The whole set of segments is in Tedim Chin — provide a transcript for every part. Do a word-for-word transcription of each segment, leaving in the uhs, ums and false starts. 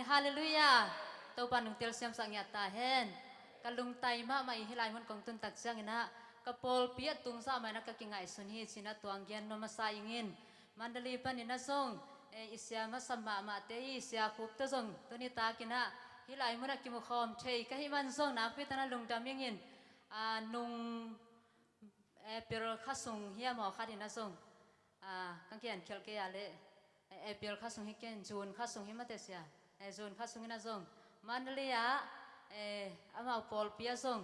Halleluiah. Topa nung telsiamsak ngiat ta hen. Ka lungtai mahmah i hih lai mun kong tun tak ciangin ah ka pawlpi a tungzah mah in ah ka kingaihsun hi ci-in ah tuang gen nuam masa ing in. Mandalay panin ah zong, eh, i sia masa mahmahte hi, Sia Khup tawh zong tuni takin ah hih lai mun ah kimukhawm thei ka hih man zong nakpi takin ah lungdam ing in. Ah, nung April kha sung hiam aw khat in ah zong, ah, ka gen khial kei a leh, eh, April kha sung hi ken, June kha sung hi mate sia. Eh, June kha sung in ah zong Mandalay ah, eh, amau pawlpi ah zong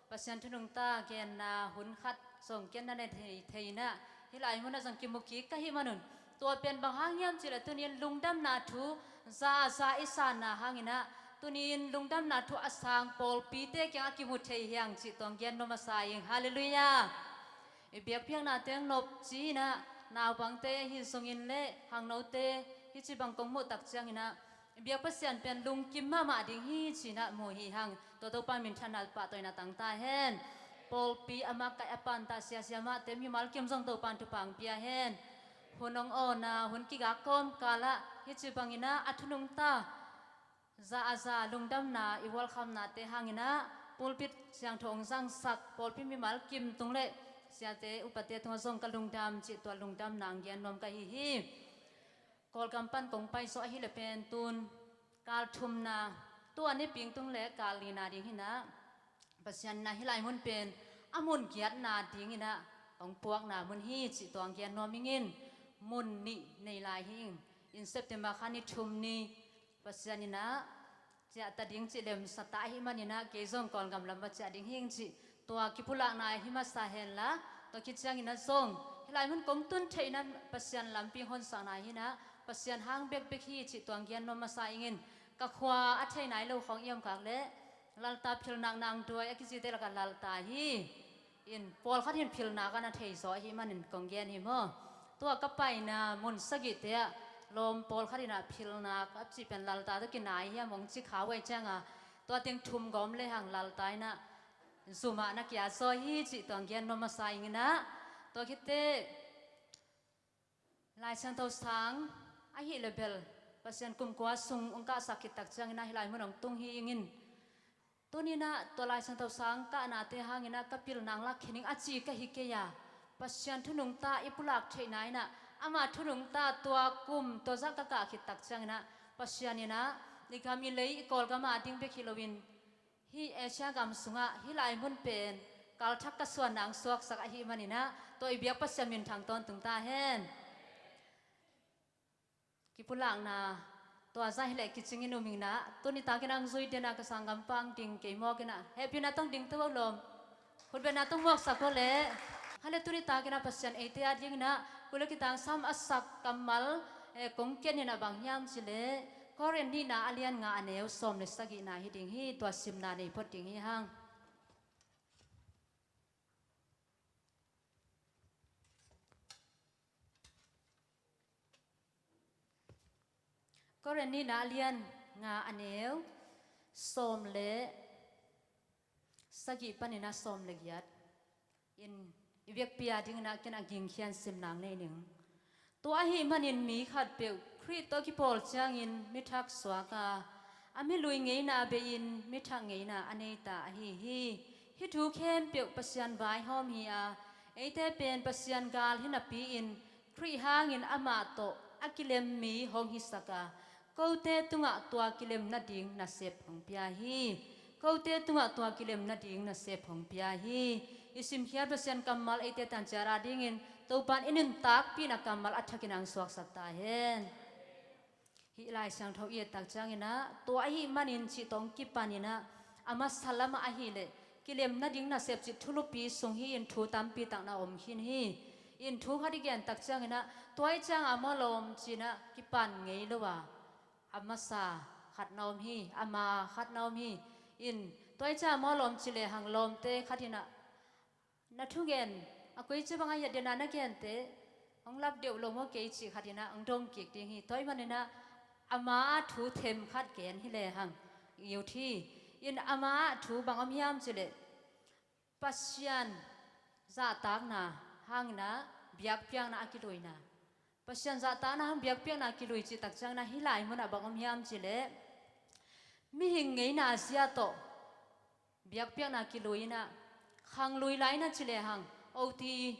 Pasian thu nungta genna hun khat zong ken na nei thei, thei in ah hih lai mun ah zong kimu kik ka hih man un. Tua pen bang hang hiam cih leh tuni in lungdamna thu za a za i sanna hangin ah tuni in lungdamna thu a sang pawlpite kiangah kimu thei hi hang cih tuang gen nuam masa ing. Halleluiah. I biakpiakna teng nop ci-in ah naupangte ahi zongin leh hangnote hih ci bang kong muh tak ciangin ah i biak Pasian pen lungkim mahmah ding hi ci-in ah mu hi hang. Tua Topa minthanna pahtawiin ah tang ta hen. Pawlpi a makaih a pantah siasia mahte mimal kim zong Topa in thupha hong pia hen. Hun hong awna hun kigak kawmkal ah hih ci bangin ah a thu nungta za a za lungdamna i welcome-nate hangin ah pulpit siangtho hong zangsak pawlpi mimal kim tung leh siate upate tungah zong ka lungdam cih tua lungdamna hong gen nuam ka hi hi. Kawlgam pan kong pai zawh ahih leh pen tun kal thumna, tua niping tung leh kal lina ding hi in ah Pasian in ah hih lai mun pen a mun giatna dingin ah hong puakna mun hi cih tuang gen nuam ing in. Mun nih nei lai hi ing. In September kha ni thum ni Pasian in ah ciah ta ding cih lemsa ta ahih manin ah kei zong Kawlgam lam va ciah ding hi ing cih tua kipulakna hi masa hen la, tua khit ciangin ah zong hih lai mun kong tun theihna Pasian lampi hong honsakna hi in ah Pasian hang bekbek hi cih tuang gen nuam masa ing in. Ka khua a thei nai lo khawng i om khak leh Lalta philnak nang duai a kicite lakah Lalta hi. In pawlkhat in philnak a na thei zaw ahih manin kong gen hi maw. Tua ka paina mun sagihte ah lawm pawlkhat in ah philnak a cih pen Lalta tawh kinai hiam hong ci kha uh ahih ciangin tua teng thum gawm lehang Lalta in ah zumah na kia zaw hi cih tuang gen nuam masa ing in ah. Tua khit teh Lai Siangtho sang ahih leh bel Pasian kum kua sung hong kahsak khit tak ciangin ah hih lai mun hong tung hi ing in. Tuni in ah tua Lai Siangtho sang kahnate hangin ah ka pilna hong lak khin ing a ci ka hi kei a, Pasian thu nungta i pulak theihna in ah ama thu nungta tua kum tua zah ka kah khit tak ciangin ah Pasian in ah i gam i lei i Kawlgam a ding bek hi loin hih Asia gam sungah hih lai mun pen kalthak ka suan nang suaksak ahih manin ah tua i biak Pasian minthang tawntung ta hen. Kipulakna tua zah hi leh kicing in um ing in ah, tuni takin ah hong zui den a ka sanggampa hong ding kei mawk in ah, hehpihna tawh hong ding to aw lawm. Khutbetna tawh hong muaksak aw leh. Hale, tuni takin ah Pasian eite a dingin ah kul le kitangsam a sak kammal, eh, kong ken in ah bang hiam cih leh Korin nihna a lian nga a neu sawm le sagihna hi ding hi. Tua simna nei phot ding hi hang. Korin nihna a lian nga a neu sawm le sagih panin ah sawm le giat in i biakpi a dingin ah ken a gingkhian simna hong nei ning. Tua ahih manin mi khatpeuh Khrih tawh kipawl ciangin mi thak suak a, a mi lui ngeina bei-in mi thak ngeina a nei ta ahi hi. Hih thu khempeuh Pasian vaihawm hi a, eite pen Pasian gal hi napi-in Khrih hangin amah tawh a kilem mi hong hisak a, kote tungah tua kilem nading nasep hong pia hi. Kote tungah tua kilem nading nasep hong pia hi. I simkhiat Pasian kammal eite tanciat a dingin Topa in i nuntakpihna kammal a thakin hong suaksak ta hen. Hih Lai Siangtho i et tak ciangin ah tua ahih manin cih tawh hong kipan in ah a masa lamah ahih leh kilem nading nasep cih thulupi sung hi-in thu tampi tak na om khin hi. In thu khat i gen tak ciangin ah tua ahih ciangin a maw lawm ci-in ah kipan ngei lo a, a masa khat na om hi, a ma khat na om hi. In tua ahih ciangin a maw lawm cih lehang lawmte khat in ah na thugen a koici bangah hiah dena na gente hong lap deuh lo maw kei cih khat in ah hong dong kik ding hi. Tua ahih manin ah ama ah thu them khat gen hi lehang i ut hi. In ama ah thu bang om hiam cih leh Pasian zahtakna hangin ah biakpiakna a kiluina. Pasian zahtakna hang biakpiakna a kilui cih tak ciangin ah hih lai munah bang om hiam cih leh Mihing ngeina zia tawh biakpiakna kilui inah, khanglui lai inah ci lehang, oti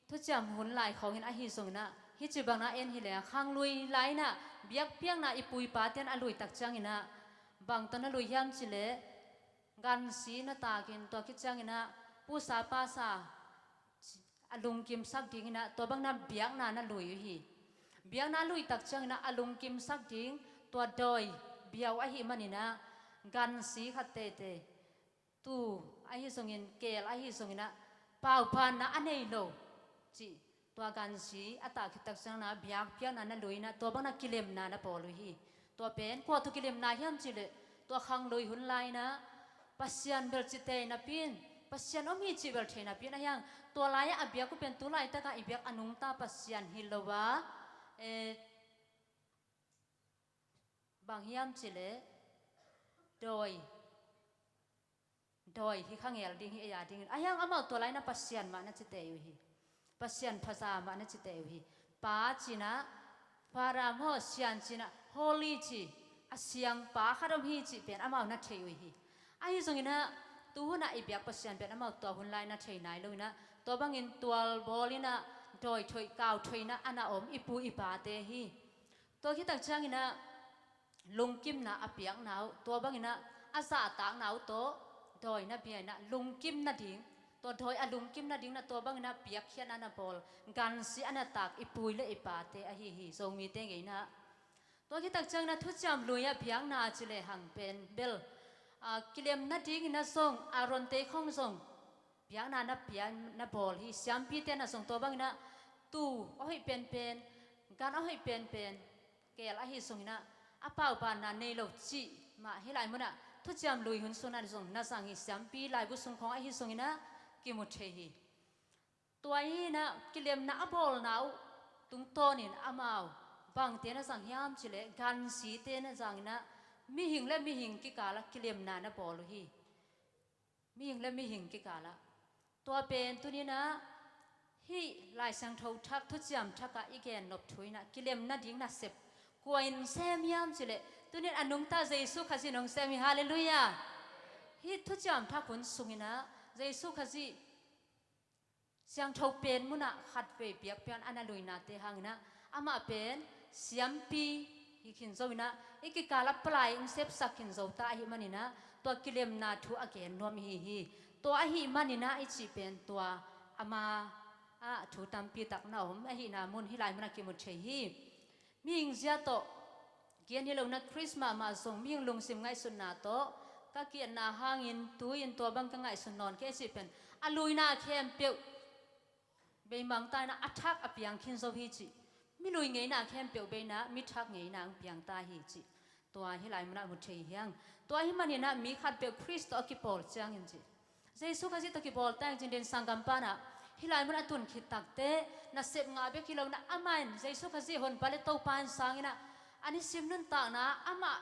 thuciam hun lai khawngin ahi zonginah, hih ci bangna en hi lehang, khanglui lai inah biakpiakna i pu i pa ten a lui tak cianginah, bang tawh na lui hiam ci leh, gansi na takin tua khit cianginah, pusa pasa a lungkimsak dinginah, tua bangna biakna na lui uh hi. Biakna a lui tak cianginah a lungkimsak ding tua dawi biau ahih maninah, gansi khat teitei, tu ahi zongin, keel ahi zonginah, paupanna a nei lo cih, tua gansi a tak khit tak cianginah biakpiakna na lui inah, tua bangna kilemna na bawl uh hi. Tua pen kua tawh kilemna hiam ci leh, tua khanglui hun lai inah Pasian bel ci tei napi in, Pasian om hi cih bel thei napi in, ahi hang tua lai-ah a biak uh pen tu laitakah i biak a nungta Pasian hi lo a, eh, bang hiam ci leh, dawi dawi hi, khangel ding hi, ei a dingin. Ahi hang amau tua lai inah Pasian mah na ci tei uh hi. Pasian phaza mah na ci tei uh hi. Pa cinah, Father maw, Sian cinah, Holy ci, a siang pa khat om hi cih pen amau na thei uh hi. Ahi zonginah, tu hunah i biak Pasian pen amau tua hun lai na thei nai lo inah, tua bangin tual bawl inah, dawi thoih, kau thoih inah a na om i pu i pate hi. Tua khit tak cianginah lungkimna a piakna uh, tua banginah a zahtakna uh tawh dawi na bia inah lungkim nading, tua dawi a lungkim nading inah tua banginah piakkhiatna na bawl, gansi a na tak i pu le i pate ahi hi, Zomite ngeina. Tua khit tak cianginah thuciam lui-ah biakna ci lehang pen bel, a, kilem nadinginah zong, Aaron-te khawng zong biakna na pia, na bawl hi. Siampite na zong tua banginah tu a hoih penpen, gan a hoih penpen, keel ahi zonginah a paupanna nei lo cih mah hih lai munah thuciam lui hun sungah zong na zang hi. Siampi laibu sung khawng ahi zonginah kimu thei hi. Tua hinah kilemna a bawlna uh tungtawnin amau bangte na zang hiam ci leh, gansite na zanginah mihing le mihing kikalah kilemna na bawl uh hi. Mihing le mihing kikalah. Tua pen tuninah hih Lai Siangtho Thak, Thuciam Thakah i gennop thu inah kilem nading nasep kua in sem hiam ci leh, tunin a nungta Jesu Khazih in hong sem hi. Halleluiah. Hih Thuciam Thak hun sunginah Jesu Khazih siangtho pen munah khatvei biakpiakna a na luinate hanginah amah pen siampi hi khin zo inah, i kikalah palai hong sepsak khin zo ta ahih maninah tua kilemna thu a gen nuam ihi hi. Tua ahih maninah i cih pen tua ama ah thu tampi tak na om ahihna mun hih lai munah kimu thei hi. Mihing zia tawh gen hi lo inah Khrist mahmah zong mihing lungsim ngaihsutna tawh ka kiatna hangin tu-in tua bang ka ngaihsun nawn kei cih pen a luina khempeuh beimang ta inah a thak a piang khin zo hi cih. Mi lui ngeina khempeuh bei inah mi thak ngeina hong piang ta hi cih tua hih lai munah mu thei hi hang. Tua ahih maninah mi khatpeuh Khrist tawh a kipawl ciangin cih, Jesu Khazih tawh kipawl ta ing cin den sanggam panah hih lai munah a tun khit takteh nasep ngah bek hi lo inah amah in Jesu Khazih honpa le Topa in sanginah a nisim nuntakna amah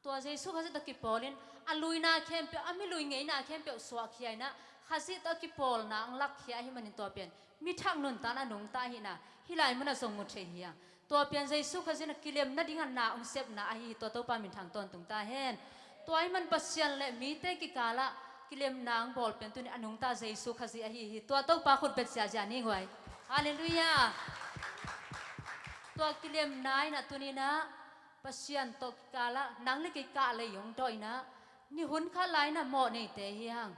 tua Jesu Khazih tawh kipawlin a luina khempeuh, a mi lui ngeina khempeuh suahkhia inah Khazih tawh a kipawlna hong lakkhia ahih manin tua pen mi thak nuntakna nungta ahihna hih lai munah zong mu thei hi hang. Tua pen Jesu Khazih in a kilem nading a na hong sepna ahi hi. Tua Topa minthang tawntung ta hen. Tua ahih man Pasian le mite kikalah kilemna hong bawl pen tuni a nungta Jesu Khazih ahi hi. Tua Topa khut bet ziahziah ni guai. Halleluiah. Tua kilemna inah tuninah Pasian tawh kikalah nang le kei kah lei hong dawh inah ni hun khat lai inah mawh neite hi hang.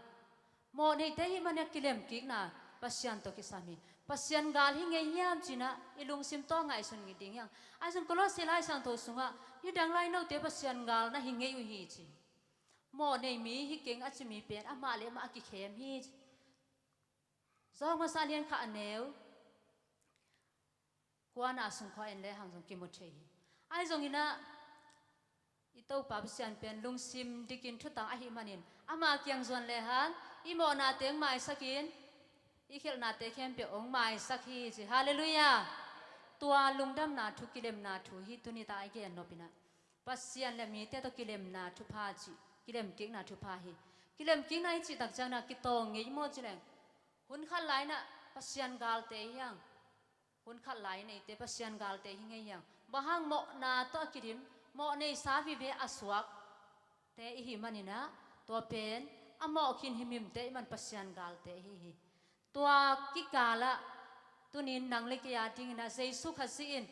Mawh neite hih manin a kilemkikna Pasian tawh kisam hi. Pasian gal hi ngei hiam cinah i lungsim tawh ngaihsun ding hi hang. Ahi zong Kolose Lai Siangtho sungah nidang lai note Pasian gal na hi ngei uh hi ci. Mawh nei mi hi keng a ci mi pen amah le amah a kikhem hi ci. Zawng masa lian khat a neu kuana sung khawng en lehang zong kimu thei hi. Ahi zonginah i Topa Pasian pen lungsim dikin thutang ahih manin ama kiang zuan lehang i mawhnate hong maisakin i khialhnate khempeuh hong maisak hi ci. Halleluiah. Tua lungdamna thu, kilemna thu hi tuni ta i gennop inah Pasian le mite tawh kilemna thupha cih, kilemkikna thupha hi. Kilemkikna i cih tak cianginah kitawng ngei maw ci leng, hun khat lai inah Pasian galte hi hang. Hun khat lai neite Pasian galte hi ngei hi hang. Bang hang mawhna tawh a kidim, mawh neisa vive a suak te i hih maninah, tua pen a mawh khin himhimte i man Pasian galte i hi hi. Tua kikalah tunin nang le kei a dinginah Jesu Khazih in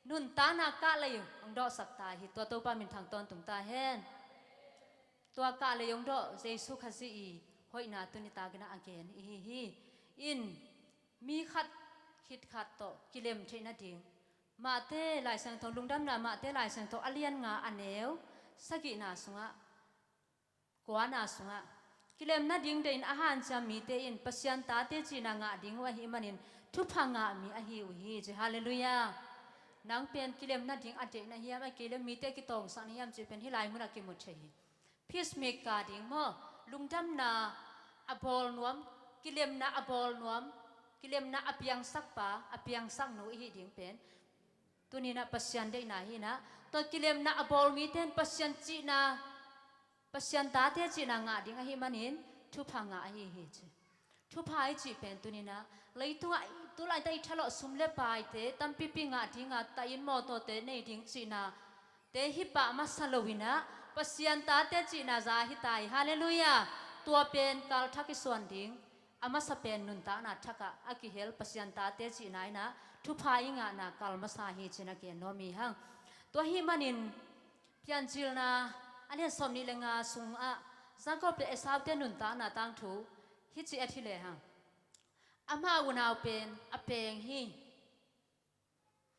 nuntakna kahlei hong dawhsak ta hi. Tua Topa minthang tawntung ta hen. Tua kahlei hong dawh Jesu Khazih i hoihna tuni takinah a gen i hi hi. In mi khat khit khat tawh kilem theih nading Mate Lai Siangtho, Lungdamna Mate Lai Siangtho a lian nga a neu sagihna sungah, kuana sungah, kilem nading deihin a hanciam mite in Pasian tate cihna ngah ding uh ahih manin thupha ngah mi ahi uh hi ci. Halleluiah. Nang pen kilem nading a deih na hiam, a kilem mite kitawngsak na hiam cih pen hih lai munah kimu thei hi. Peacemaker ding maw, lungdamna a bawl nuam, kilemna a bawl nuam, kilemna a piangsak pa, a piangsak nu i hih ding pen tuninah Pasian deihna hinah, tua kilemna a bawl mite in Pasian cihna, Pasian tate cihna ngah ding ahih manin thupha ngah ahi hi ci. Thupha i cih pen tuninah leitungah tulaitak i thalawh sum le paite tampipi ngah dinga, tahin mawtawte nei ding cihna te hi pah masa loinah Pasian tate cihna za hi ta hi. Halleluiah. Tua pen kalthak i suan ding a masa pen nuntakna thakah a kihel Pasian tate cihna inah thupha i ngahna kal masa hi cin a gen nuam hi hang. Tua hih manin Piancilna a lian sawmnih le nga sungah Jacob le Esau te nuntakna tangthu hih ci et hi lehang, amah unau pen a peng hi.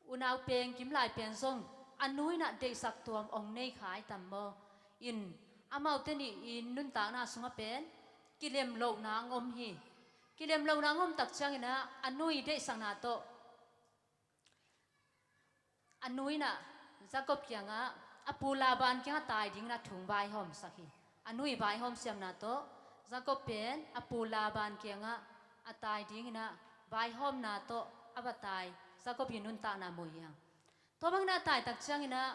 Unau peng kimlai pen zong a nu inah deihsak tuam ong nei kha i tam maw? In amaute nih i nuntakna sungah pen kilem lohna ang om hi. Kilem lohna ang om tak cianginah a nu i deihsakna tawh a nu inah Jacob kiangah a pu Laban kiangah tai dinginah thu vaihawmsak hi. A nu i vaihawm siamna tawh Jacob pen a pu Laban kiangah a tai dinginah vaihawmna tawh a va tai. Jacob i nuntakna mu hi hang. Tua bangin a taitak cianginah,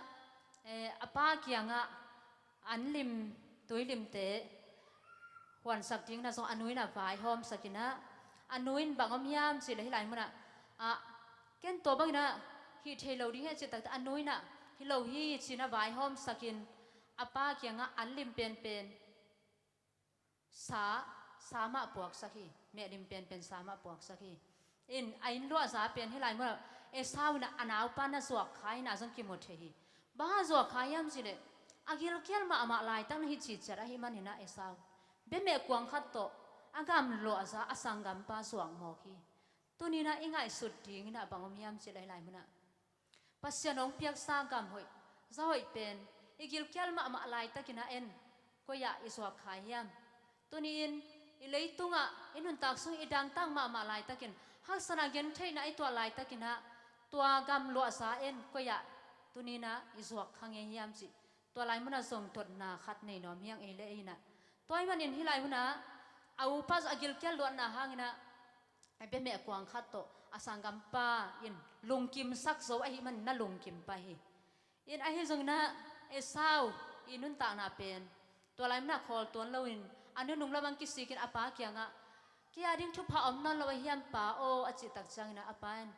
eh, a pa kiangah an lim, tuilimte huansak dinginah zong a nu inah vaihawmsak inah, a nu in bang om hiam cih le hih lai munah, ah, ken tua banginah hih thei lo ding hi a cih takte a nu inah hi lo hi cinah vaihawmsakin a pa kiangah an lim penpen sa, sa mah puaksak hi. Mehlim penpen sa mah puaksak hi. In a inn luahza pen hih lai munah Esau inah a naupa na zuak kha inah zong kimu thei hi. Bang a zuak kha hiam cih leh a gilkial mahmah laitak na hi ciciat ahih maninah Esau bemeh kuang khat tawh a gam luahza a sanggampa zuak mawk hi. Tuninah i ngaihsut dinginah bang om hiam cih leh hih lai munah Pasian hong piaksa gam hoih, za hoih pen i gilkial mahmah laitakin a en koi-ah i zuak kha hiam? Tuni-in i leitungah i nuntak sung i dangtak mahmah laitakin, haksatna gentheihna i tuah laitakinah tua gam luahza en koi-ah tuninah i zuak kha ngei hiam cih tua lai munah zong dotna khat nei nuam hiang ei le ei inah. Tua ahih manin hih lai munah a upa a gilkial luatna hanginah a bemeh kuang khat tawh a sanggampa in lungkimsak zo ahih manin na lungkim pah hi. In ahi zonginah Esau i nuntakna pen tua lai munah khawl tuan loin a nunung lamang kisikin a pa kiangah, kei a ding thupha om nawn lo a hiam pa aw a cih tak cianginah a pa in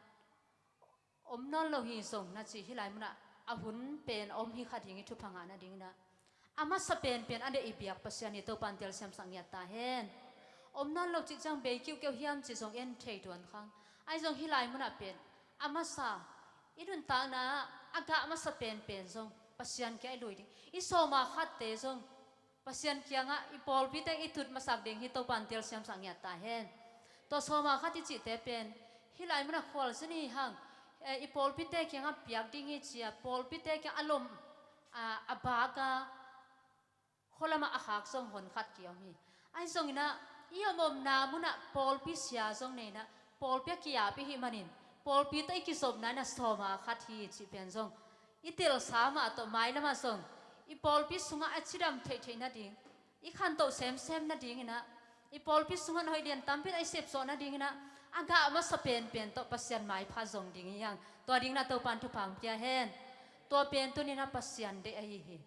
om nawn lo hi zong na ci hih lai munah a hun pen a om hi kha ding i thupha ngah nadinginah a masa penpen a deih i biak Pasian hi. Topa in telsiamsak ngiat ta hen. Om nawn lo cih ciang bei kiuhkeuh hiam cih zong en thei tuan khang. Ahi zong hih lai munah pen a masa i nuntakna a gah masa penpen zong Pasian kia i lui ding i sawma khatte zong Pasian kiangah i pawlpite i tut masak ding hi. Topa in telsiamsak ngiat ta hen. Tua sawma khat i cihte pen hih lai munah khualzin hi hang, eh, i pawlpite kiangah piak ding hi cia pawlpite kiang a lom, a, a baka khualamah a khak zong hon khat ki-om hi. Ahi zonginah i omomna munah pawlpi sia zong neinah pawlpi a ki-ap i hih manin pawlpi tawh i kizopna inah sawma khat hi cih pen zong i telsa mah tawh mailamah zong i pawlpi sungah a cidam theihtheih nading, i khantoh semsem nadinginah i pawlpi sungah hoih lian tampi a i sepsawh nadinginah a gah masa penpen tawh Pasian maipha zong ding hi hang. Tua dinginah Topa in thupha hong pia hen. Tua pen tuninah Pasian deih ahi hi.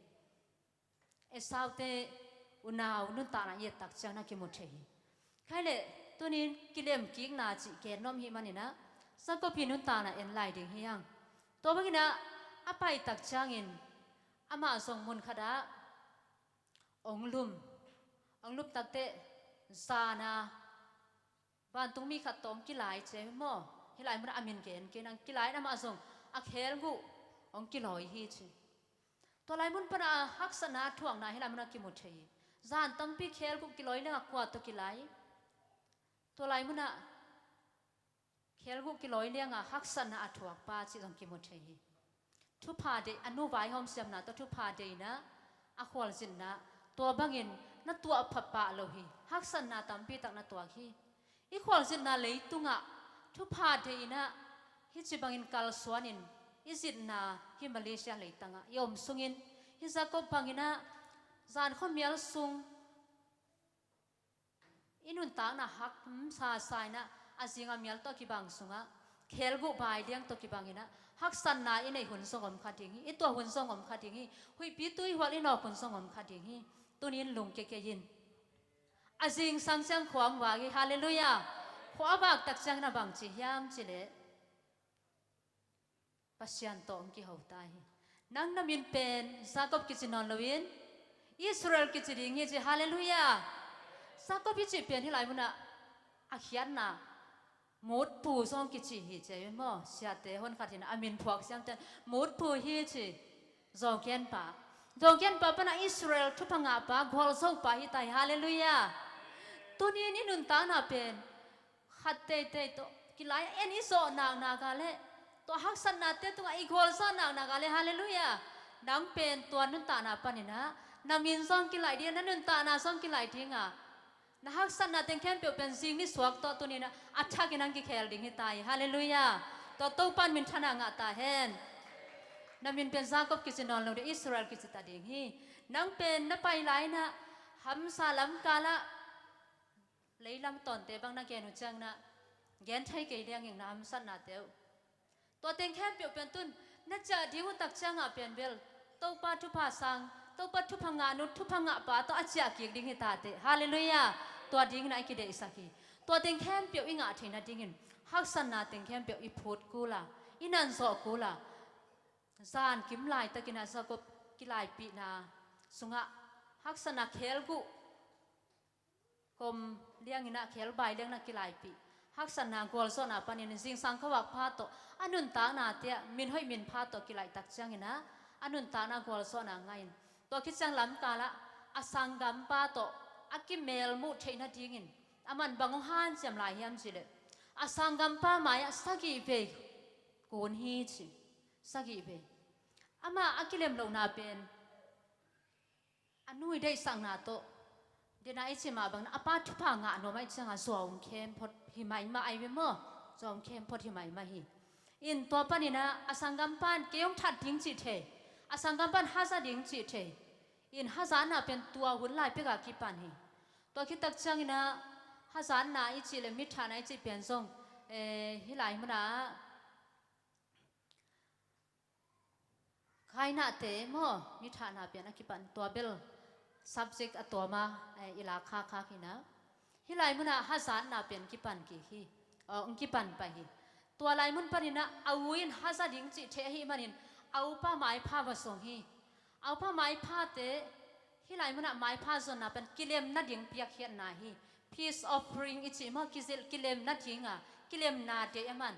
Esaute unau nuntakna i et tak ciang na kimu thei hi. Khai leh tunin kilemkikna cih gen nuam hih maninah Jacob i nuntakna en lai ding hi hang. Tua banginah a pai tak ciangin amah zong mun khatah Ong lum, ong lum takteh zana vantung mi khat tawh ong kilai ci maw? Hih lai munah a min gen kei nang, kilai in amah zong a khelguh ong kilawi hi ci. Tua lai mun panah a haksatna a thuakna hih lai munah kimu thei hi. Zan tampi khelguh kilawi liangah kua tawh kilai? Tua lai munah khelguh kilawi liangah haksatna a thuakpa cih zong kimu thei hi. Thupha deih, a nu vaihawm siamna tawh thupha deihna, a khualzinna, tua bangin na tuah pha pah lo hi. Haksatna tampi tak na tuak hi. I khualzinna leitungah thupha deihna hih ci bangin kalsuanin i zinna hih Malaysia leitangah i om sungin, hih Jacob banginah zan khuamial sung i nuntakna hak, mm, sa sa inah a zing a mial tawh kibang sungah khelguh bai liang tawh kibanginah haksatna i neih hun zong om kha ding hi. I tuah hun zong om kha ding hi. Huihpi tui hual i nawk hun zong om kha ding hi. Tuni in lungkia kei in. A zingsang ciang khua hong vak hi. Halleluiah. Khua a vak tak ciangin a bang ci hiam cih leh Pasian tawh hong kiho ta hi. Nang na min pen Jacob kici nawn loin Israel kici ding hi ci. Halleluiah. Jacob i cih pen hih lai munah a khiatna mutpu zong kici hi ci maw? Siate hon khat in a min phuak siamten mutpu hi ci. Zawngkianpa, zawngkianpa panah Israel thupha ngahpa, gualzopa hi ta hi. Halleluiah. Tuni in i nuntakna pen khat teitei tawh kilai en i zawh naknak a leh, tua haksatnate tungah i gualzawh naknak a leh, halleluiah, nang pen tua nuntakna paninah na min zong kilaih ding, na nuntakna zong kilaih dinga, na haksatna teng khempeuh pen zing nisuak tawh tuninah a thakin nang kikhel ding hi ta hi. Halleluiah. Tua Topan minthanna ngah ta hen. Na min pen Jacob kici nawn lo ding, Israel kici ta ding hi. Nang pen na pai lai-inah hamsa lamkalah leilam tawnte bang na gen uh cianginah gen thei kei liangin na hamsatnate uh. Tua teng khempeuh pen tun na ciah ding uh tak ciangah pen bel Topa thupha sang, Topa thupha ngah nu, thupha ngahpa tawh a ciah kik ding hi ta teh. Halleluiah. Tua dinginah i kideihsak hi. Tua teng khempeuh i ngah theih nadingin haksatna teng khempeuh i phut kula, i nanzawh kula, zan kim laitakinah Jacob kilaipihna sungah haksatna khelguh kom lianginah khelbai lianginah kilaipih, haksatna gualzawhna panin zingsang khuavak pha tawh a nuntakna tiah min hoih min pha tawh kilaihtak cianginah a nuntakna gualzawhna ngahin, tua khit ciang lamkalah a sanggampa tawh a kimelmuh theih nadingin aman bang hong hanciam lai hiam cih leh, a sanggampa mai-ah sagih vei kun hi ci. Sagih vei. Amah a kilem lohna pen a nu i deihsakna tawh, dena i cih mah bangin a pa thupha ngah nuam ahih ciangah zuau hong khem phot hi maimah ahi ve maw? Zuau hong khem phot hi maimah hi. In tua paninah a sanggampa in kei hong that ding cih thei, a sanggampa in haza ding cih thei. In hazatna pen tua hun lai pekah kipan hi. Tua khit tak cianginah hazatna i cih le mithahna i cih pen zong, eh, hih lai munah Kainate maw, mithahna pian a kipan, tua bel subject a tuama, eh, i lak khakkhak hinah. Hih lai munah hazatna pian kipan kik hi. Aw, hong kipan pah hi. Tua lai mun paninah a u in haza ding cih thei ahih manin a upa maipha va zong hi. A upa maiphate hih lai munah maipha zonna pan kilem nading piakkhiatna hi. Peace offering i cih maw, kizil kilem nadinga, kilemna deih a man.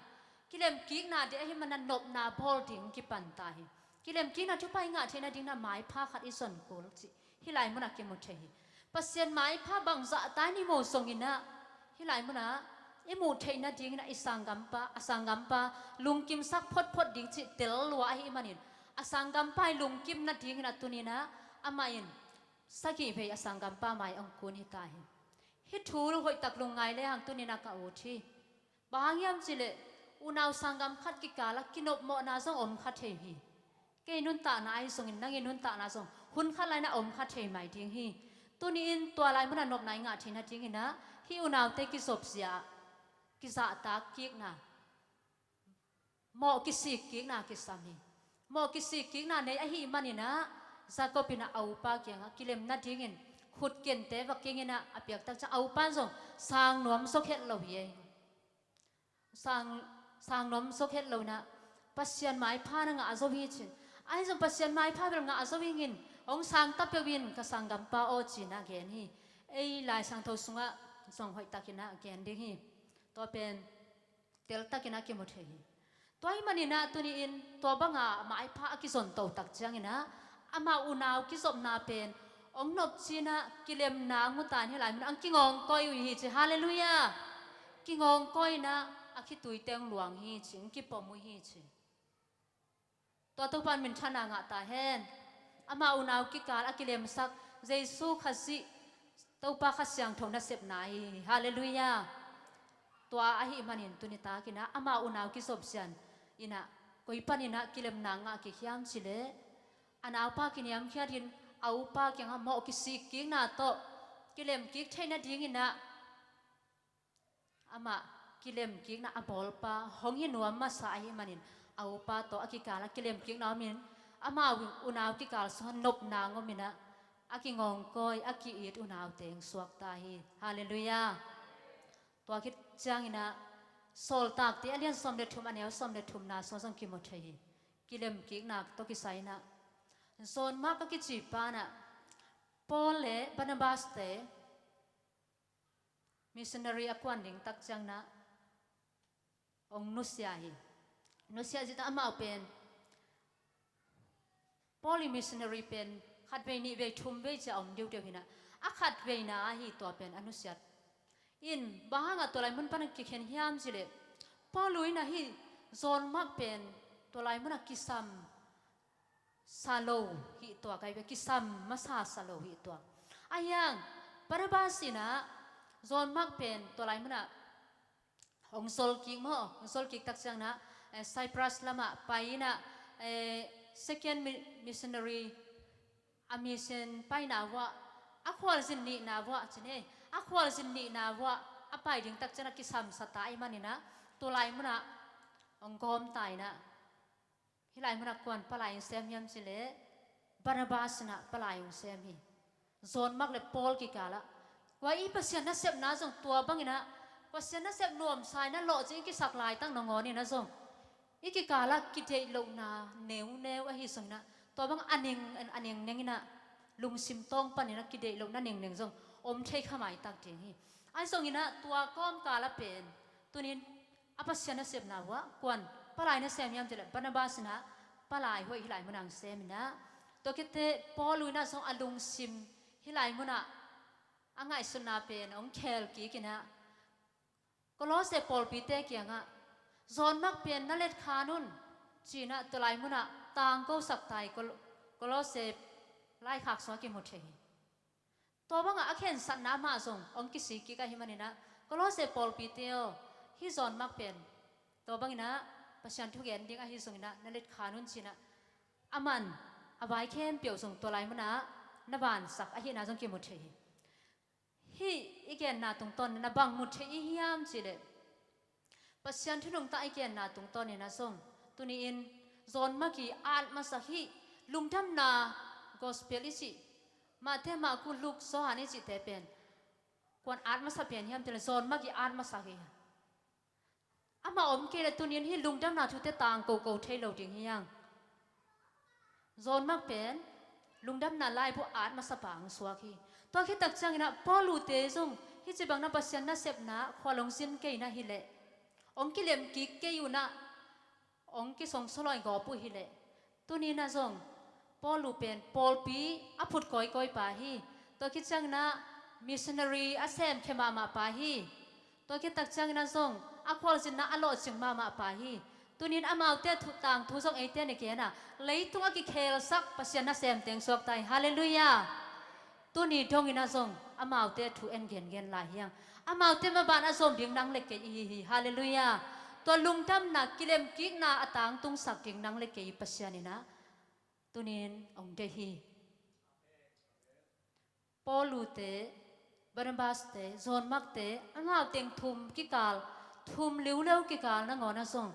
Kilem kikna deih ahih mana nopna bawl ding kipan ta hi. Kilem kikna thupha i ngah theih nadingna maipha khat i zon kul cih hih lai munah kimu thei hi. Pasian maipha bangzah ta in i mu zonginah hih lai munah i muh theih nadinginah i sanggampa, a sanggampa lungkimsak photphot ding cih tel lua ahih manin a sanggampa i lungkim nadinginah tuninah amah in sagih vei a sanggampa mai hong kun hi ta hi. Hih thu hoihtak lungngai lehang tuninah ka ut hi. Bang hang hiam cih leh unau sanggam khat kikalah kinopmawhna zong om kha thei hi. Kei nuntakna ahi zongin nang i nuntakna zong hun khat lai-inah om kha thei mai ding hi. Tuni-in tua lai munah nopna i ngah theih nadinginah hih unaute kizopzia, kizahtak kikna, mawh kisik kikna kisam hi. Mawh kisik kikna nei ahih maninah Jacob inah a upa kiangah kilem nadingin khutkente va kinginah a piaktak ciang a upa in zong sang nuam zawk het lo hi. Sang, sang nuam zawk het lo inah Pasian maipha na ngah zo hi cin. Ahi zong Pasian maipha bel ngah zo hi ngin Hong sang ta peuh in ka sanggampa aw ci-in a gen hi. Ei Lai Siangtho sungah zong hoihtakin a gen ding hi. Tua pen teltakin a kimu thei hi. Tua ahih manin ah tuni-in tua banga maipha a kizon totak ciangin ah amah unau kizopna pen hong nopci-in ah kilemna hong mu ta in hih lai mun ah hong kingawngkawi uh hi ci. Halleluiah. Kingawngkawi-in ah a khitui teng luang hi ci, hong kipom uh hi ci. Tua Topa in minthanna ngah ta hen. Ama unau kikal a kilemsak Jesu Khazih Topa Kha Siangtho nasepna hi hi. Halleluiah. Tua ahih manin tuni takin ah ama unau kizopsian in ah koi panin ah kilemna ngah kik hiam cih leh a naupa kiniamkhiat in a upa kiangah mawh kisik kikna tawh kilem kik theih nadingin ah amah kilemkikna a bawlpa hong hi nuam masa ahih manin a upa tawh a kikal a kilemkikna omin amau unau kikal sungah nopna hong omin ah a kingawngkawi a ki-it unaute hong suakta hi. Halleluiah. Tua khit ciangin ah Sawltakte a lian sawm le thum a neu sawm le thumna sungah zong kimu thei hi. Kilemkikna tawh kisai-in ah John Mark a kici pa in ah Paul le Barnabas-te missionary a kuan ding tak ciangin ah hong nusia hi. Nusia zita amau pen Paul i missionary pen khatvei nihvei thumvei cia om diudeu hi-in ah a khatveina ahi tua pen a nusiat. In bang hangah tua lai mun pan a kikhen hiam cih leh Paul uh in ah hih John Mark pen tua lai mun ah kisam sa lo hih tua, kai ve, kisam masa sa lo hih tua. Ahi hang Barnabas in ah John Mark pen tua lai mun ah hong zol kik maw, hong zol kik tak ciangin ah eh, Cyprus lamah pai-in ah eh, second mi- missionary a mission paina vuah a khualzin nihna vuah ci ni, a khualzin nihna vuah a pai ding tak ciangin ah kisam sa ta ahih manin ah tua lai mun ah hong gawm ta in ah hih lai mun ah kuan palai hong sem hiam cih leh Barnabas in ah palai hong sem hi. John Mark le Paul kikal ah. Tua i Pasian nasepna zong tua bangin ah Pasian nasep nuamsa in ah lawhcing i kisak laitak nangawn in ah zong i kikal ah kideih lohna neuneu ahi zongin ah tua bang a neng a nengneng in ah lungsim tawng panin ah kideih lohna nengneng zong om thei kha maitak ding hi. Ahi zongin ah tua kawmkal ah pen tuni-in a Pasian nasepna vuah kuan palai na sem hiam cih leh Barnabas in ah palai hoih hih lai mun ah hong sem in ah tua khit teh Paul uh in ah zong a lungsim hih lai mun ah a ngaihsutna pen hong khel kik in ah Kolose pawlpite kiangah John Mark pen na letkhan un ci-in ah tua lai mun ah tangkosak ta hi. Kol- Kolose laikhak sungah kimu thei hi. Tua bangah a khensatna amah zong hong kisik kik ahih manin ah Kolose pawlpite aw, hih John Mark pen tua bangin ah Pasian thugen ding ahi zongin ah na letkhan un ci-in ah a man a vai khempeuh zong tua lai mun ah na vansak ahihna zong kimu thei hi. Hih i genna tungtawn in ah bang mu thei i hiam cih leh Pasian thu nungta i genna tungtawn in ah zong tuni-in John Mark i at masak hih lungdamna gospel i cih Matthai, Marku, Luke, Johan i cihte pen kuan at masa pen hiam cih leh John Mark i at masak hi. Amah om kei leh tuni-in hih lungdamna thute tangko ko thei lo ding hi hang. John Mark pen lungdamna laibu at masa pa hong suak hi. Tua khit tak ciangin ah Paul uh te zong hih ci bang na Pasian nasepna khual hong zin kei na hi leh hong kilem kik kei un ah hong kisongsolawh gawp uh hi leh tuni-in ah zong Paul uh pen pawlpi a phut kawikawi pa hi. Tua khit ciangin ah missionary a semkhia mahmah pa hi. Tua khit tak ciangin ah zong a khualzinna a lawhcing mahmah pa hi. Tuni-in amaute thu tangthu zong eite na gen a leitung a kikhelsak Pasian nasemte hong suakta hi. Halleluiah. Tuni dongin ah zong amaute thu en gengen lai hi hang. Amaute maban a zom ding nang le kei i hi hi. Halleluiah. Tua lungdamna kilemkikna a tangtungsak ding nang le kei Pasian in ah tuni-in hong deih hi. Paul uh te, Barnabas te, John Mark te, amau teng thum kikal, thum liuleu kikal nangawn ah zong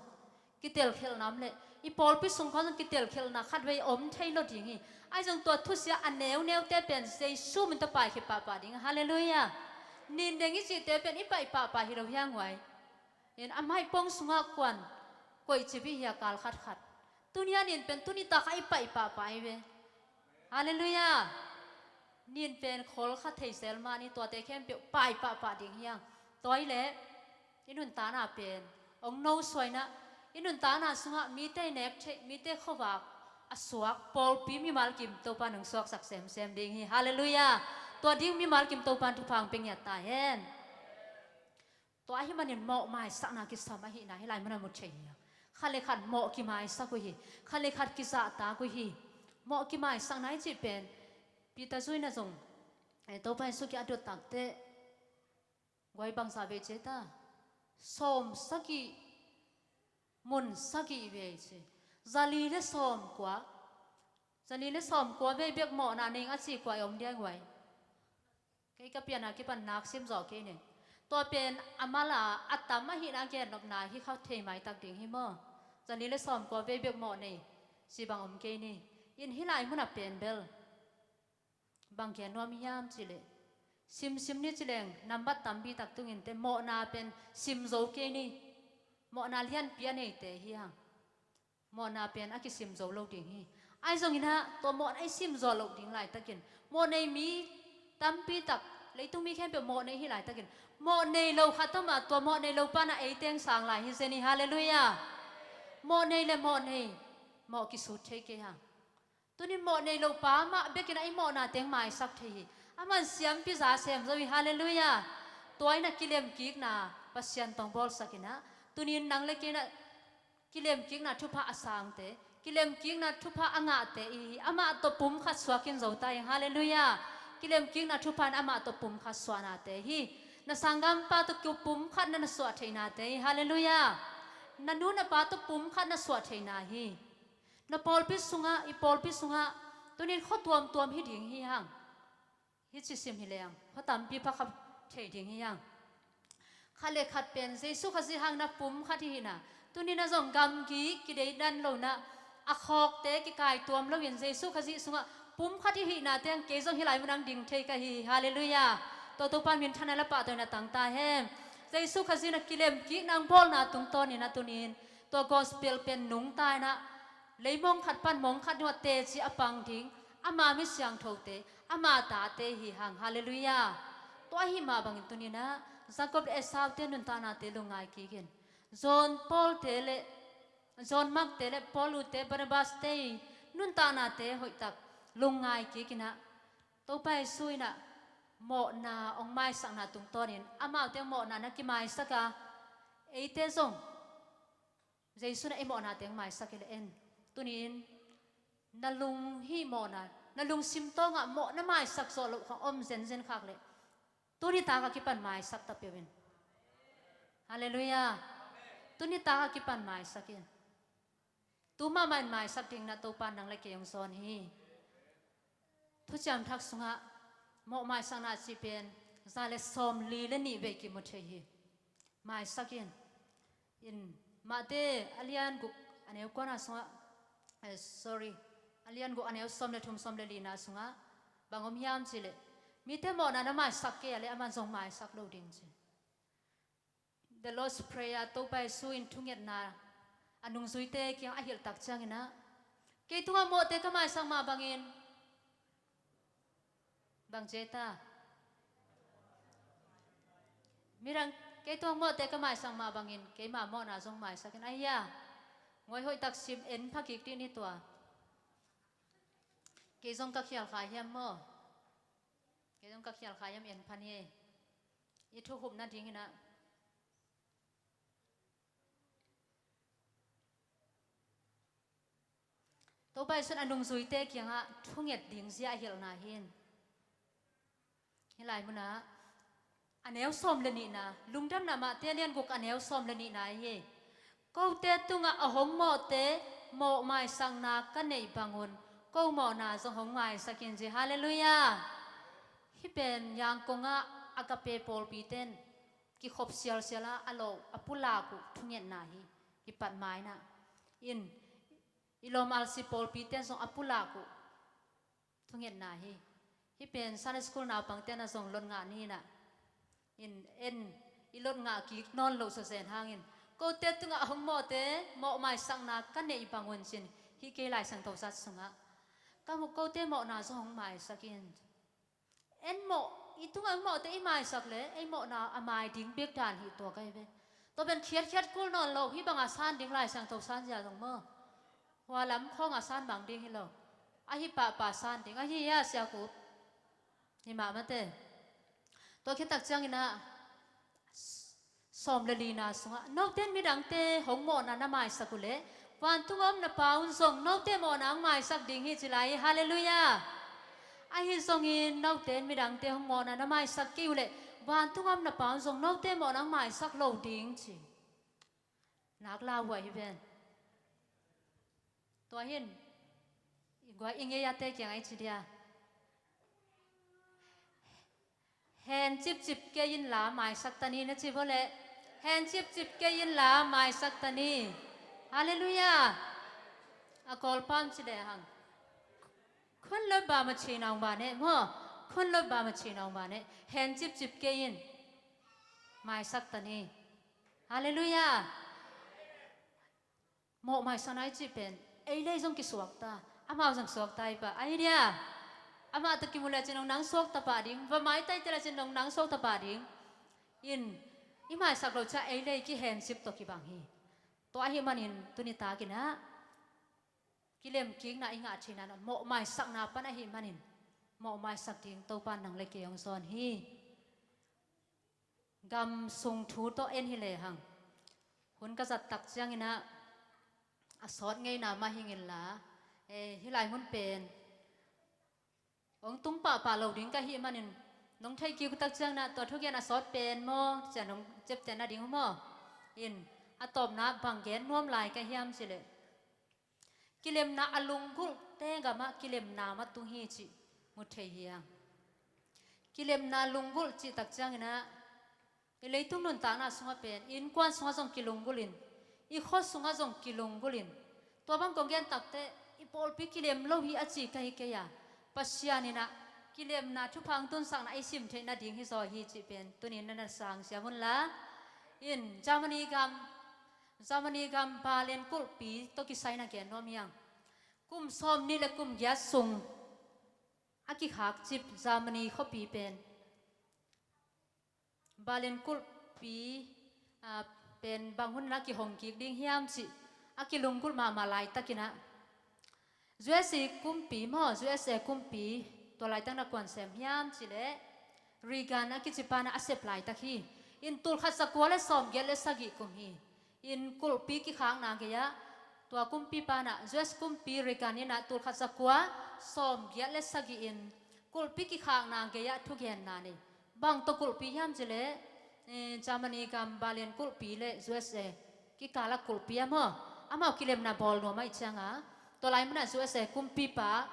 kitelkhialhna om leh i pawlpi sung khawng zong kitelkhialhna khatvei om thei lo ding hi. Ahi zong tua thusia a neuneute pen Jesu min tawh paikhia pahpah ding. Halleluiah. Nindeng i cihte pen i paih pahpah hi lo hi hang uai. In a maipong sungah kuan koih cip i hi a kal khatkhat. Tuni a nin pen tuni tak a i paih pahpah hi ve. Halleluiah. Nin pen khol kha thei sel mah ni, tuate khempeuh pai pahpah ding hi hang. Tua hi leh i nuntakna pen hong nosuah in ah, i nuntakna sungah mite i nek theih, mite khuavak a suak pawlpi mimal kim Topa in hong suaksak semsem ding hi. Halleluiah. Tua ding mimal kim Topa in thupha hong pia ngiat ta hen. Tua ahih manin mawh maisakna kisam ahihna hih lai munah mu thei hi. Khat le khat mawh kimaisak uh hi. Khat le khat kizahtak uh hi. Mawh kimaisakna i cih pen Peter zui in ah zong, eh, Topa Jesu kiang a dot takteh guai bangzah vei ci ta? Sawm sagih mun sagih vei ci. Zali le sawm kua, zali le sawm kua vei bek mawhna nei ing a ci kua i om dia guai? Kei ka pianna kipan nak sim zawh kei ni. Tua pen a mal a, a tam ahihna gennopna hi kha thei maitak ding hi maw? Zali le sawm kua vei bek mawh nei ci bang om kei ni. In hih lai munah pen bel bang gen nuam hiam cih leh, simsim ni ci leng nambat tampi tak tungin teh mawhna pen sim zo kei ni. Mawhna lianpi a neite hi hang. Mawhna pen a kisim zo lo ding hi. Ahi zongin ah tua mawhna i sim zo loh ding laitakin, mawh nei mi tampi tak, leitung mi khempeuh mawh nei hi laitakin, mawh nei lo khat om a, tua mawh nei lo pa in ah ei teng sang lai hi zen hi. Halleluiah. Mawh nei le mawh nei, mawh kisut thei kei hang. Tuni mawh nei lo pa mah bek in ah i mawhna teng maisak thei hi. Aman siampi za sem zo hi. Halleluiah. Tua in ah kilemkikna Pasian tawh bawlsak in ah, tuni in nang le kei in ah kilemkikna thupha a sangte, kilemkikna thupha a ngahte i hi. Amah tawh pum khat suak in zo ta hi. Halleluiah. Kilemkikna thupha in amah tawh pum khat suahnate hi. Na sanggampa tawh pum khat na na suah theihnate hi. Halleluiah. Na nu na pa tawh pum khat na suah theihna hi. Na pawlpi sungah, i pawlpi sungah tuni in khua tuamtuam hi ding hi hang. Hih ci sim hi leng khua tampi pha kha thei ding hi hang. Khat le khat pen Jesu Khazih hang na pum khat hi hihna, tuni in ah zong gamgi kideidan lo in ah, a khawkte kikaituam loin Jesu Khazih sungah pum khat hi hihna teng kei zong hih lai munah ding thei ka hi hi. Halleluiah. Tua Topa in minthanna le pahtawina tang ta hen. Jesu Khazih in ah kilemkikna hong bawlna tungtawn in ah tuni in tua gospel pen nungta in ah, leimong khat pan mong khat ding ah teci a pang ding, ama mi siangthote, ama tate hi hang. Halleluiah. Tua ahih mah bangin tuni in ah Jacob le Esau te nuntaknate lungngai kik in, John Paul te le, John Mark te le Paul te, Barnabas te i nuntaknate hoihtak lungngai kik in ah, Topa Jesu in ah mawhna hong maisakna tungtawnin amaute mawhna na kimaisak a, eite zong Jesu in ah i mawhna teng maisak hi leh en. Tuni in na lunghih mawhna, na lungsim tawngah mawhna maisak zawh loh khawng om zenzen khak leh, tuni tak a kipan maisak ta peuh in. Halleluiah. Tuni tak a kipan maisak in. Tu mahmah in maisak ding in ah Topa in nang le kei hong zawn hi. Thuciam Thak sungah mawh maisakna cih pen za le sawmli le nih vei kimu thei hi. Maisak in. In Matthai a lian guk a neu kuana sungah, eh, sorry, a lian guk a neu sawm le thum, sawm le lina sungah bang om hiam cih leh, mite mawhna na maisak kei a leh aman zong maisak lo ding ci. The Lord's Prayer, Topa Jesu in thungetna a nungzuite kiang a hilh tak ciangin ah, kei tungah mawhte ka maisak mah bangin, bang ci ta? Mirang, kei tungah mawhte ka maisak mah bangin keima mawhna zong maisak in, ahi a. Ngawi hoih tak sim, en pha kik dih ni tua. Kei zong ka khial kha hiam maw? Kei zong ka khial kha hiam, en pha ni ei. I thukhupna dingin ah, Topa Jesu in a nungzuite kiangah thunget ding zia a hilhna hi in. Hih lai munah a neu sawm le nihna, Lungdamna Matthai a lian guk a neu sawm le nihna hi. Kote tungah a hong mawhte mawh maisakna ka neih bangun ko mawhna zong hong maisak in ci. Halleluiah. Hih pen Yangon ah Agape pawlpite in kikhop sialsial a, a lawh a pulak uh thungetna hi. Kipat ma in ah, in, i lawm alsi pawlpite in zong a pulak uh thungetna hi. Hih pen Sunday school naupangte in ah zong lot ngah ni in ah, in, en, i lot ngah kik nawn loh zawzen hangin, kote tungah a hong mawhte mawh maisakna ka neih bangun ci in, hih kei Lai Siangtho zat sungah, Ka muk kote mawhna zong hong maisak in. En mawh, i tungah hong mawhte i maisak le ei mawhna a mai ding bek dan hi tua ka hi ve. Tua pen khiatkhiat kul nawn lo, hih bangah san ding Lai Siangtho san zia zong maw? Hua lam khawngah san bang ding hi lo. Ahi pahpah san ding ahi hia, Sia Kup? Hi mah mate. Tua khit tak ciangin ah sawm le lina sungah, note in midangte hong mawhna na maisak uh leh vantung a om na Pa un zong note mawhna hong maisak ding hi, ci lai hi. Halleluiah. Ahi zongin note in midangte hong mawhna na maisak kei uh leh vantung a om na Pa un zong note mawhna hong maisak lo ding, ci. Nak lauhuai hi ven. Tua hin i gua i ngei a te kiangah i ci dia, hen cipcip kei inla maisak ta ni, na ci vua leh, hen cipcip kei inla maisak ta ni. Halleluiah. A Kawl pan ci lehang, khun lo ba ma ci nong ba ne maw? Khun lo ba ma ci nong ba ne, hen cipcip kei in maisak ta ni. Halleluiah. Mawh maisakna i cih pen ei lei zong kisuakta, amau zong suakta hi pah, ahi dia. Amah tawh kimu lecin hong nang suakta pah ding, va maitai te lecin hong nang suakta pah ding. In i maisak loh ciah ei lei kihensip tawh kibang hi. Tua ahih manin tuni takin ah kilemkikna i ngah thei nanah mawh maisakna pan ahih manin mawh maisak ding Topa in nang le kei hong zawn hi. Gam sung thu tawh en hi lehang, hun ka zat tak ciangin ah a sawt ngeina mah hi inla, eh, hih lai hun pen hong tung pahpah lo ding ka hih manin, nong theih kik uh tak ciangin ah tua thugen a sawt pen maw, cian hong ciaptehna ding uh maw? In a tawpna bang gen nuam lai ka hiam cih leh, kilemna a lunggulhte gamah kilemna mah tung hi cih mu thei hi hang. Kilemna lunggulh cih tak ciangin ah i leitung nuntakna sungah pen i innkuan sungah zong kilunggulh in, i khua sungah zong kilunggulh in, tua bang kong gen takteh i pawlpi kilem lo hi a ci ka hi kei a, Pasian in ah kilemna thupha hong tunsakna i sim theih nading hi zaw hi cih pen tuni in na na sang siam unla. In Germany gam, Germany gam Berlin kulhpi tawh kisai na gen nuam hi hang. Kum sawm nih le kum giat sung a kikhakcip Germany khuapi pen Berlin kulhpi, ah, pen bang hun in ah kihong kik ding hiam cih a kilunggulh mahmah laitakin ah U S A kumpi maw, U S A kumpi tua laitak na kuan sem hiam cih leh Reagan a kici pa in ah a sep laitak hi. In tulkhat zakua le sawmgiat le sagih kum hi. In kulhpi kikhakna gei-ah tua kumpipa in ah, U S kumpi Reagan in ah tulkhat zakua sawmgiat le sagih in kulhpi kikhakna gei-ah thugenna nei. Bang tawh kulhpi hiam cih leh, eh, Germany gam Berlin kulhpi le U S A kikal ah kulhpi a maw, amau kilemna bawl nuam ahih ciangin tua lai munah U S A kumpipa,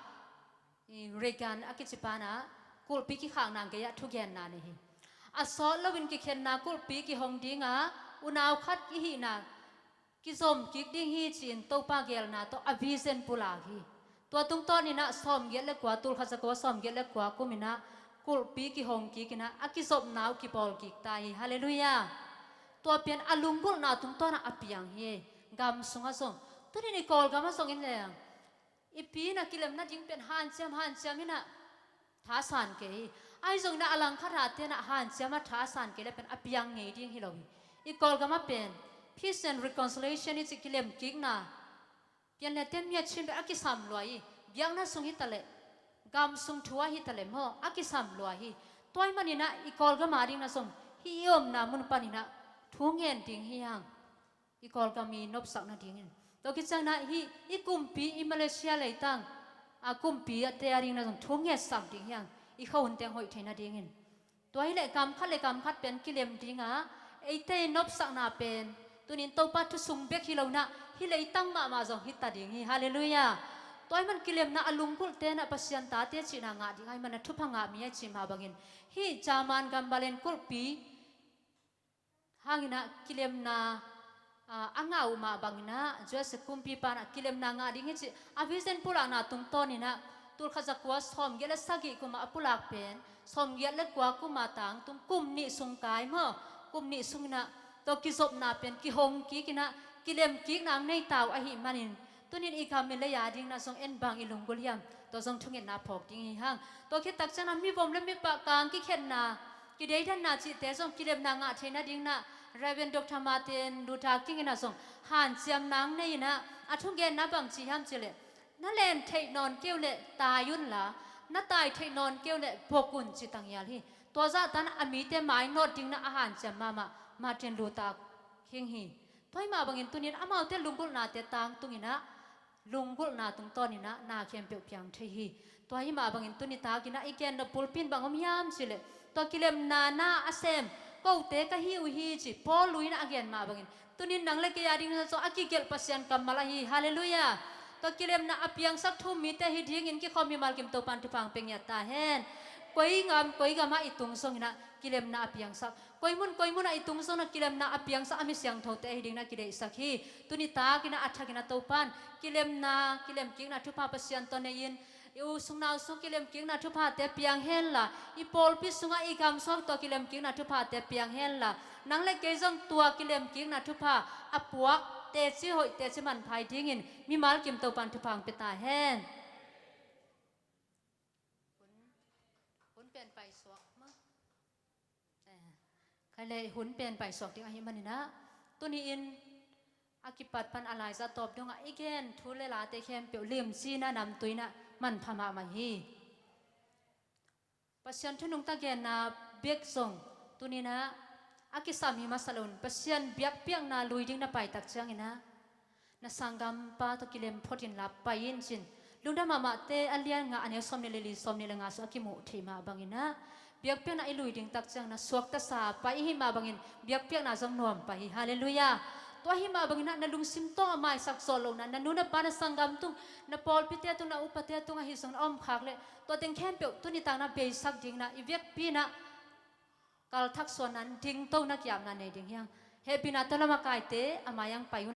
i Reagan a kici pa in ah kulhpi kikhakna gei-ah thugenna nei hi. A sawt loin kikhenna kulhpi kihong ding a, unau khat i hihna kizom kik ding hi ci-in Topa geelna tawh a vision pulak hi. Tua tungtawnin ah sawmgiat le kua, tulkhat zakua sawmgiat le kua kum in ah kulhpi kihong kik in ah a kizopna uh kibawl kik ta hi. Halleluiah. Tua pen a lunggulhna tungtawn ah a piang hi. Gam sungah zong, tuni in i Kawlgam ah zong in leng i pi in ah kilem nading pen hanciam hanciam in ah thasan kei hi. Ahi zongin ah a langkhat ah te in ah hanciam ah thasan kei le pen a piang ngei ding hi lo hi. I Kawlgam ah pen Peace and Reconciliation i cih kilemkikna pian le ten mi a chin pen a kisam lua hi. Biakna sung hi taleh, gam sung thu ah hi taleh maw, a kisam lua hi. Tua ahih manin ah i Kawlgam adingin ah zong hih i omna mun panin ah thu ngen ding hi hang. I Kawlgam i nopsak nadingin. Tua khit ciangin ah hih i kumpi, i Malaysia leitang a kumpi a te adingin ah zong thu ngetsak ding hi hang, i khuahun teng hoih theih nadingin. Tua hi leh gam khat le gam khat pen kilem ding a, eite i nopsakna pen tuni in Topa thu sung bek hi lo in ah hih leitang mahmah zong hi ta ding hi. Halleluiah. Tua ahih man kilemna a lunggulhte in ah Pasian tate cihna ngah ding ahih man a thupha ngah mi a cih mah bangin, hih German gam Berlin kulhpi hangin ah kilemna, ah, a ngah uh mah bangin ah U S A kumpipa in ah kilemna ngah ding hi cih a vision pulakna tungtawnin ah tulkhat zakua sawmgiat le sagih kum ah a pulak pen sawmgiat le kua kum a tangtung kum nih sung kai maw, kum nih sungin ah tua kizopna pen kihong kik in ah kilemkikna hong nei ta uh ahih manin, tuni in i gam i lei adingin ah zong en bang i lunggulh hiam? Tua zong thungetna phawk ding hi hang. Tua khit takciangin ah mivom le mipah kang kikhenna, kideidanna cihte zong kilemna ngah theihna dingin ah Reverend Doctor Martin Luther King in ah zong hanciam nang nei in ah a thugenna bang ci hiam cih leh, na len theih nawn kei uh leh tai un la, na tai theih nawn kei uh leh bok un ci tanghial hi. Tua zahtan a mite mainawt dingin ah a hanciam mahmah Martin Luther King hi. Tua hi mah bangin tuni in amaute lunggulhnate tangtungin ah lunggulhna tungtawnin ah na khempeuh piang thei hi. Tua hi mah bangin tuni takin ah i gen nop bulpi in bang om hiam cih leh, tua kilemna na a sem kote ka hi uh hi ci Paul lui in ah a gen mah bangin tuni in nang le kei a dingin ah zong a kigelh Pasian kammal ahi hi. Halleluiah. Tua kilemna a piangsak thu-um mite hi dingin kikhawm mimal kim Topan thupha hong pia ngiat ta hen. Koi gam koi gam ah i tung zongin ah kilemna a piangsak, koi mun koi mun ah i tung zongin ah kilemna a piangsak a mi siangthote ahi dingin ah kideihsak hi. Tuni takin ah a thakin ah Topan kilemna, kilemkikna thupha Pasian tawh nei-in, i u sung nau sung kilemkikna thuphate piang hen la, i pawlpi sungah i gam sungah tua kilemkikna thuphate piang hen la, nang le kei zong tua kilemkikna thupha a puak teci hoih teci manpha hi dingin mimal kim Topan thupha hong pia ta hen. Hun, hun pen paisuak maw. Eh, khaile hun pen paisuak ding ahih manin ah, tuni in a kipat pan a laiza tawp dongah i gen thu le late khempeuh limci in ah namtui in ah manpha mahmah hi. Pasian thu nungta genna bek zong tuni in ah a kisam hi masa loin Pasian biakpiakna lui ding na pai takciangin ah, na sanggampa tawh kilem phot inla pai in cin. Lungdam Mahmahte a lian nga a neu sawmnih le li, sawmnih le nga sung a kimuh theih mah bangin ah, biakpiakna i lui ding takciang na suakta sa pai i hih mah bangin biakpiakna zong nuam pai hi. Halleluiah. Tua ahih mah bangin ah na lungsim tawh a maisak zawh lohna, na nu na pa, na sanggam tung, na pawlpite tung, na upate tung ahi zongin a om khak leh, tua teng khempeuh tuni takin ah beisak dingin ah i vekpi in ah kalthak suahna, dingtona, ki-apna nei ding hi hang. Hehpihna tawh lamakaite a mai-ah pai un.